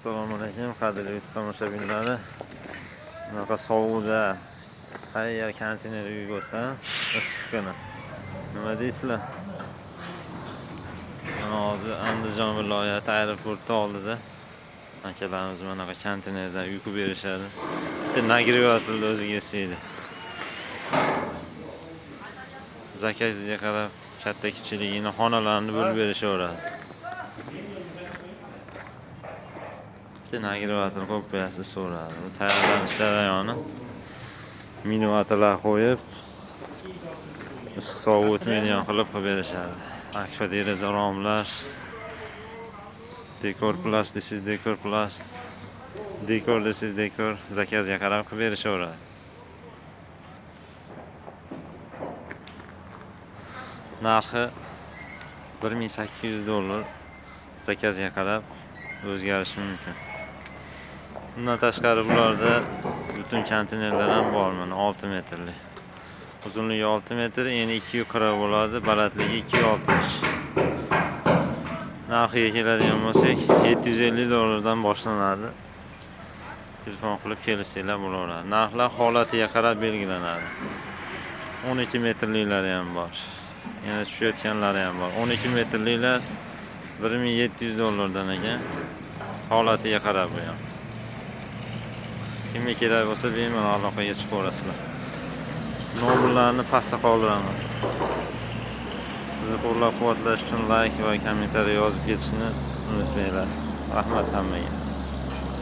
Assalomu alaykum, qadrli tomoshabinlari. Bunaqa sovuqda tayyor konteyner uy bo'lsa, issiq kuni. Nima deysizlar? Mana hozir Andijon viloyati aeroporti oldida akalarimiz bunaqa konteynerdan uy qurib berishadi. Bitta нагреватель o'ziga isiydi. Zakazga qarab katta kichikligini xonalarni bo'lib berishaveradi. Bitta нагреватель qo'yib qo'yasiz, so'radi. Bu tayyorlanish jarayoni minivatalar qo'yib issiq sovuq o'tmaydigan qilib qilib berishadi. Akfa deraza romlar, dekor plast desangiz dekor plast, dekor desangiz dekor, zakazga qarab qilib berishaveradi. Narxi $1800 zakazga qarab o'zgarishi mumkin. Bundan tashqari bularda butun konteynerlar ham bor, mana 6 metrli. Uzunligi 6 metr, eni 240 bo'ladi, balandligi 260. Narxiga keladigan bo'lsak, $750 dan boshlanadi. Telefon qilib kelishsanglar bo'laveradi. Narxlar holatiga qarab belgilanadi. 12 metrliklari ham bor. Yana tushayotganlari ham bor. 12 metrliklar $1700 dan ekan. Holatiga qarab bu ham. Kimga kerak bo'lsa bemalol aloqaga chiqaverasizlar. Nomerlarni pastda qoldiraman. Bizni qo'llab-quvvatlash uchun like va kommentariy yozib ketishni unutmanglar. Rahmat hammaga.